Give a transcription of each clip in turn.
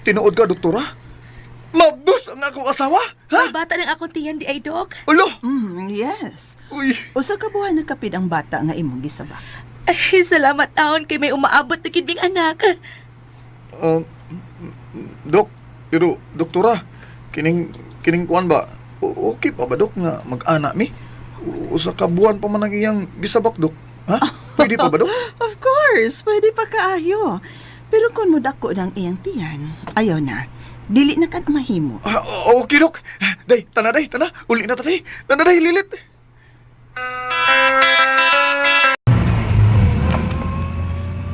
Tinuod ka, doktora? Mabdos ang akong asawa? Ha? May bata ng akong tiyan di ay, Dok. Ulo! Yes. Uy! Usa ka buwan nakapid ang bata nga imong gisabak. Ay, salamat taon kay may umaabot na gid ming anak. Um, Dok, pero doktora, kining kining kuan ba? Okay pa ba, Dok, nga mag-ana mi? Usa ka buwan pa man ang iyang gisabak, Dok. Ha? Pwede pa ba, Dok? Of course, pwede pa kaayo. Pero kung modako ng iyang tiyan, ayaw na. Dili na ka mahimo. Ah, okay, Dok. Day, tana day, tana. Uli na ta, day. Tana day, lilit.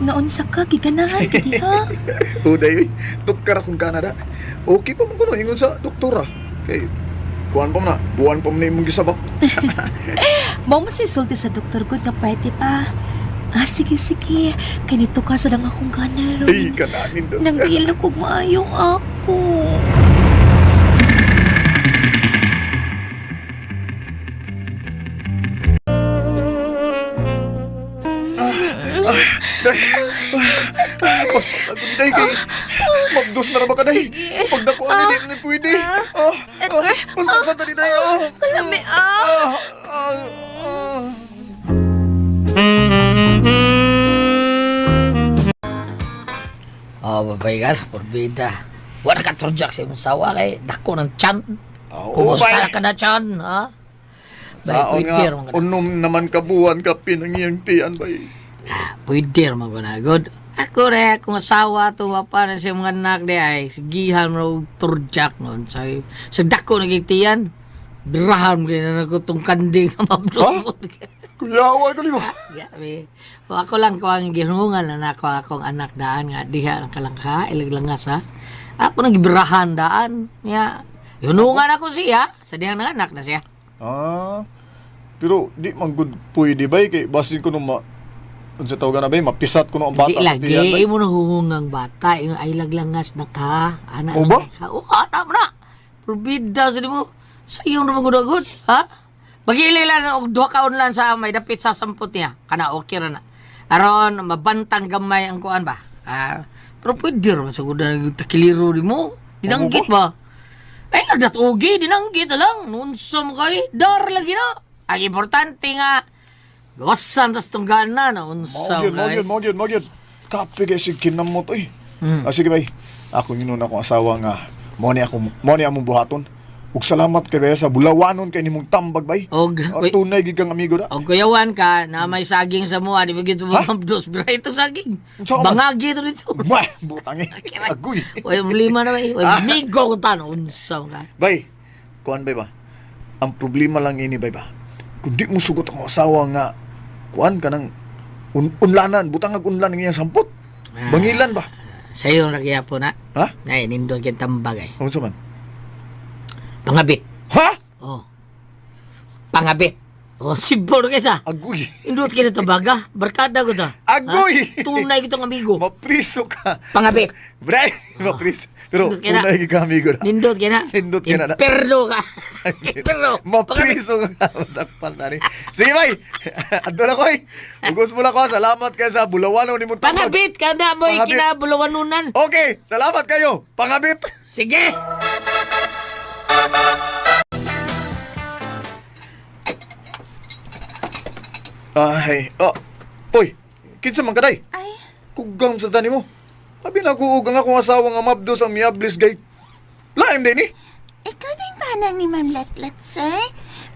Noon sa ka, giganahan ka diha. Uday, uy. Tukar akong Canada. Okay pa man kuno ingon sa doktora. Kay kuan pa man na, buwan pa man na imong gisabak. Mao mo si sulti sa Dr. Good nga pwede pa. Ah, sige, sige. Kanito ka sa dang akong gana ron. Ay, kananin, Dok. Nang ilok og maayong ako. Day, pas ako day kay magdos na ra ba ka day? Sige. Pagdako ani di na pwede. Ah, Edgar. Pas ta day. Ah. Kalami, ah. Ah, ah, ah. Oh, babaygan, porbida. Wala ka turjak sa imong sawa kay dako ng tiyan. Oo, Kumusta bay. ka na tiyan, ha? Bay, Sao pwede nga, man ka na. unom naman kabuan ka pinangiyang tiyan, bay. Ah, pwede man ko na, good. Ako re, akong asawa, tuwa pa na siya mga anak di ay, sigihan mo og turjak noon. Sa dako naging tiyan, birahan mo na ko tong kanding nga mabdumot. Kuyawa ko nimo. Gabi. O ako lang ko ang ginungan na nako akong anak daan nga diha ang kalangka ilaglangas ha. Ako nang gibirahan daan niya. Hunungan ako siya sa dihang anak na siya. Ah. Pero di man good pwede bay kay basin ko nung ma unsa tawag na bay, mapisat ko nung ang bata Di sa lagi tiyan bay. imo nang hungungang bata imo ay laglangas na ka ana O ba? na ka. O ana mo na. Probida sa nimo sa iyong naman gud ha? Bagili lang og duha ka unlan sa may dapit sa sampot niya. Kana okay ra na. Aron mabantang gamay ang kuan ba? Ah, pero pwede ra man sa gud na takiliro nimo. Dinanggit ba? Ay nagdatugi dinanggit na lang. Unsa mo kay dar lagi na. Ang importante nga gawasan tas tunggana na unsa Mao gyud, mo mao kay. gyud, mao gyud, mao gyud. Kape kay sig kinamot oy. Mm. Ah, sige bay. Ako ingon akong asawa nga mo ni ako mo ni among buhaton. Ug salamat kay bay sa bulawanon kay nimong tambag bay. Og Ah, tunay gid kang amigo da. Og kuyawan ka na may saging sa mua, di ba gito Ha? mabdos bra itong saging. Unsa ka man? Bangagi ito dito. Wah, butang eh. Agoy. Way problema na bay. Way Ah. migo ko tan unsa ka. Bay, kuan bay ba? Ang problema lang ini bay ba? Kung di mo sugot ang asawa nga kuan ka ng unlanan, butang ag unlan ang iyang sampot. Ah. Bangilan ba? Sayo ra gyapon na. Ha? Ay nindot kay tambag ay. Unsa man? Pangabit. Ha? Oh. Pangabit. Oh, sibor kaysa. Agoy. Indot kay tambaga, barkada ko ta. Agoy! Ha? Tunay kitong amigo. Mapriso ka. Pangabit. Bre, mapriso. Pero Nindot ka na. tunay gid ka amigo na. Nindot kay na. Nindot kay na. Imperno ka. Imperno. Pangabit. Mapriso ka. Masakpan na ni. Sige bay. Adto na koy. Ugos mo lang ko. Salamat kay sa bulawanon nimo tambag. Pangabit ka na mo'y Pangabit. kinabulawanunan. Okay, salamat kayo. Pangabit. Sige. Ay, oh. Uy, kinsa man kaday? Ay, Kugang sa tani mo. Abi na ko og ang akong asawa nga mabdos ang miablis gay. Laim din ni. Ikaw din ba ni Ma'am Latlat, sir?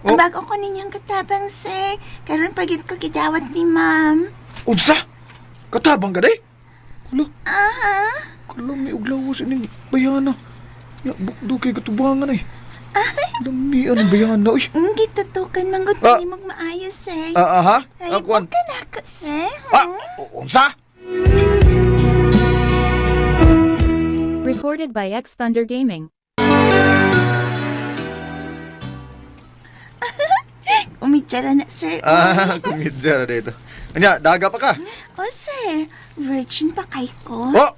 Oh. Ang bago ko ninyong katabang, sir. Karon pagid ko gidawat ni Ma'am. Unsa? Katabang kaday? Hala, Aha. kalami og lawas ining bayana. Ya bukdo kay katubangan ay. Lami ang bayana uy. Gitutukan man gud Ah. ni mong maayo, sir. Ah, aha. Ay, Ah, kuwan. ka na ako, sir. Ah, unsa? Recorded by X Thunder Gaming. Umitsara na, sir. Ah, kumidya na dito. Anya, daga pa ka. Oh, sir. Virgin pa kay ko. Oh,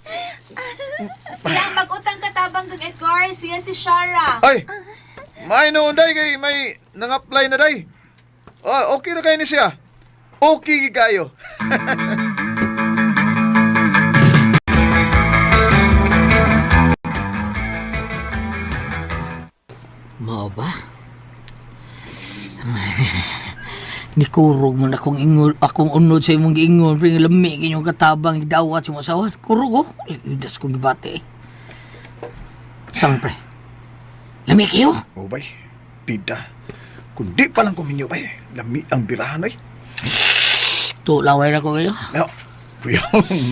Sila ang mag-utang katabang kang Edgar. Siya si Shara. ay. May noon day kay may nang-apply na day. Oh, okay na kayo ni siya. Okay kayo. Nikurog man akong ingon, akong unod sa imong giingon, pre nga lami kinyong katabang gidawat sa imong asawa. Kurog oh. Das kong gibati. Sama pre. Lami kayo. Oh, bay. Pida. Kundi pa lang kuminyo, bay. Lami ang birahan, ay. To laway na ko kayo. Ayo. Kuya,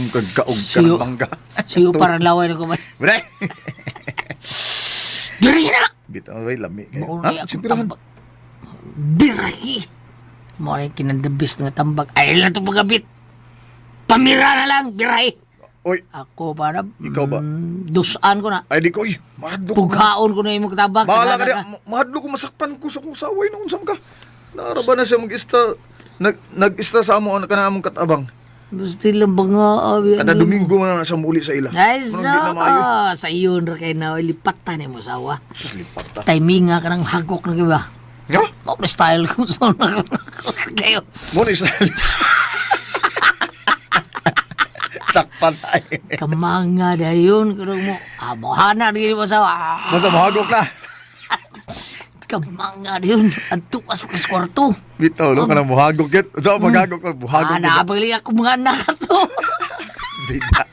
kagkaog ka ng Siyo. mangga. Siyo para laway na ko ba. Bre! Diri na. Bitaw, bay, lami. kayo. Mauni Ha? akong Sipirahan. tambak. Birhi. Mauni kinandabis nga tambak. Ay lang itong pagabit. Pamira na lang, birahi. Oy, Ako para Ikaw ba? Dusan ko na. ay di ko, oy. Mahadlok ko. Pughaon ko na imong tabak. Bahala ka di. Mahadlok ko, masakpan ko sa kong saway na unsam ka. Naara ba na siya mag-ista, nag-ista sa amo, ano ka na among katabang. Basta lang ba nga? Abi, Kada ano mo? Domingo na na siya muli sa ila. Ay, Manong so, di na maayo. sa iyon ra kay na lipatan ni mo sawa. Sus, lipat ta. Timing nga ka ng hagok na giba. Nga? Mao na style ko sa kayo. Mo na isa. Sakpan tayo. Kamanga dayon kuno mo. Ah, mohana rin mo sawa. Basta mahagok na. Kamanga dayon. Ang tukas mo kas kwarto. Bitaw, no? Kanang muhagok yun. So, maghagok ka, buhagok Ah, yun. napagli ako mga anak to. Bida.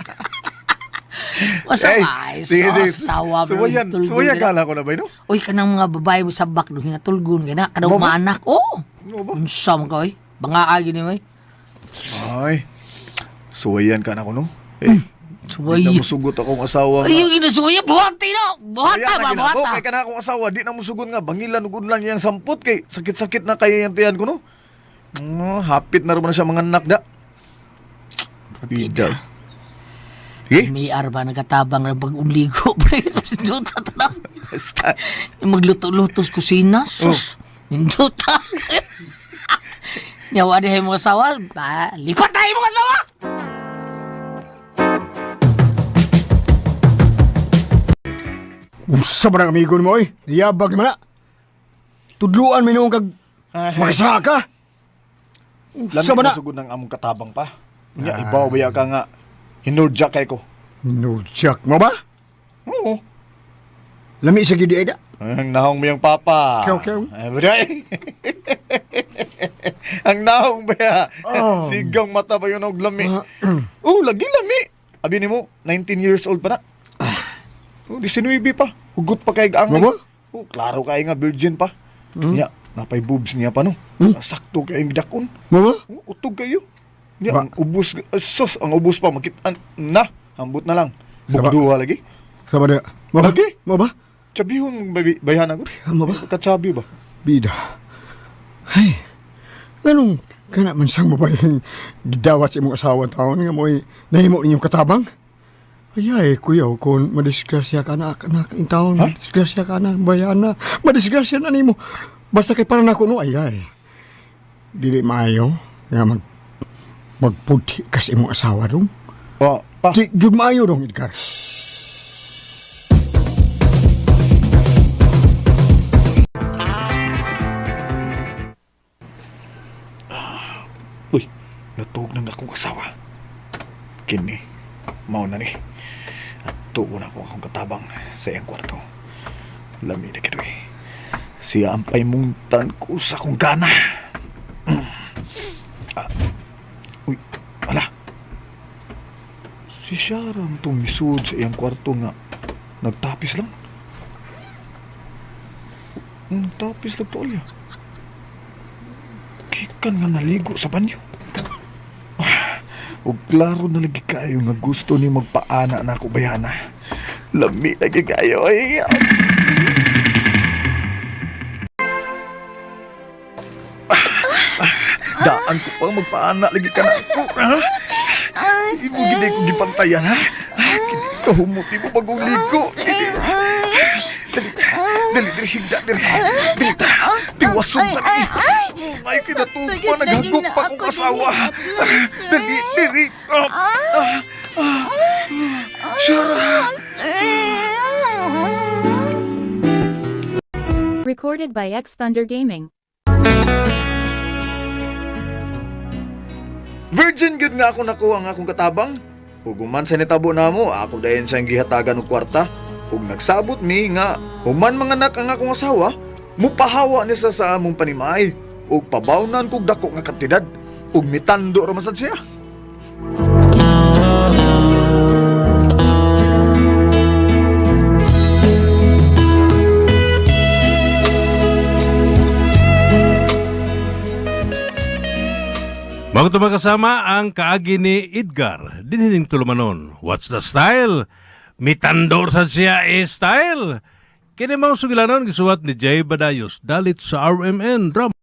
Basta Hey, ay, sige, sige. sawa bro. Suwayan, Tulgon suwayan ka na. kala ko na ba, no? Uy, kanang mga babae mo sa bak, duhi nga tulgon ka na. Kanang Mo ba? mga anak, oh. Ano ba? Unsa man ka, oy. Banga agi ni mo, oy. Ay, suwayan ka na ko, no? Eh, Suway. di na musugot akong asawa nga. Ay, yung inasuya, buhati na! Buhata Kaya ba, na ginako, buhata? kay kana akong asawa, di na musugot nga, bangilan ug unlan iyang sampot kay sakit-sakit na kay iyang tiyan ko, no? Hapit na rin na siya mga anak da. Bida. Sige. May arba nagatabang ng pag-uligo, pre. Duta ta na. Basta. Yung magluto-luto sa kusina, sus. Oh. Ninduta. Nyawa dihay mga asawa, ba, lipat tayo mga asawa! Unsa ba ng amigo nimo oy? Niyabag naman na. Tudluan mi noong kag makasaka. Unsa Lami ba na? na sugod ng among katabang pa. Nya ibaw ba ya ka nga hinurja kay ko. Nurjak mo ba? Oo. Lami sa gidi ay da. Ang nahong mo yung papa. Kyaw, kyaw. Ay, bre. Ang nahong ba ya? Oh. Sigang mata ba yun og lami? Oh, lagi lami. Abi nimo, 19 years old pa na. Oh, 19 pa. Hugot pa kay ang. Mo ba? Oh, klaro kay nga virgin pa. Nya, napay boobs niya pa no. Sakto kay ang dakon. Mo ba? Oh, utog kayo. Nya, Ba- ang ubos, sus, ang ubos pa makit-an na. Ambot na lang. Saba. Bugduha lagi. Sa ba da? Mo ba? Lagi. Mo ba? Tsabihon bayhan ako. Mo ba? Katsabi ba? Bida. Ay. Ganong kana man sang babae gidawat sa imong asawa taon nga mo'y nahimo ninyong katabang? Ay, ay, kuya, kung madisgrasya ka na, anak, in taon, Ha? madisgrasya ka na, bayan na, madisgrasya na nimo. Basta kay para nako no, ay, ay. Dili maayo nga magputi ka sa imong asawa dong. Pa, pa. Di, jud maayo dong, Edgar. Uy, natug nang akong asawa. Kini, mao na ni. At tuon ako akong katabang sa iyang kwarto. Lami na kidoy. Siya ang paimungtan ko sa akong gana. Ah, uy, ala. Si Sharon tumisud sa iyang kwarto nga. Nagtapis lang. Nagtapis lang to, Alya. Gikan nga naligo sa banyo. Ug klaro na lagi kayo nga gusto ni magpaana na ako bayana. Lami lagi kayo. Ay, Daan ko pa magpaana lagi ka na ako. Ha? Ah, Imo gid ko gipantayan ha. Kahumuti mo bagong ligo. Sir, ay. Dali, dali, dali, higda, dali. Dali ta. Tiwason Ay, na. ay, ay. Ay, Sakto kinatupa, yun, naghagok laging pa akong na ako asawa. din ni sir. Dali, dali. Ah, ah, ah. Shara. Sir. Recorded by X Thunder Gaming. Virgin gyud nga ako nakuha ang akong katabang. Ug human sa nitabo namo, ako dayon siyang gihatagan og kwarta. Ug nagsabot mi nga human manganak ang akong asawa, mupahawa ni sa among panimay. Ug pabawnan kog dako nga kantidad ug mitando ra man sad siya. Mga kasama ang kaagi ni Edgar, dinhining tulumanon. What's the style? Mitandor sa siya eh style. Kini mga sugilanon gisuwat ni Jay Badayos dalit sa RMN Drama.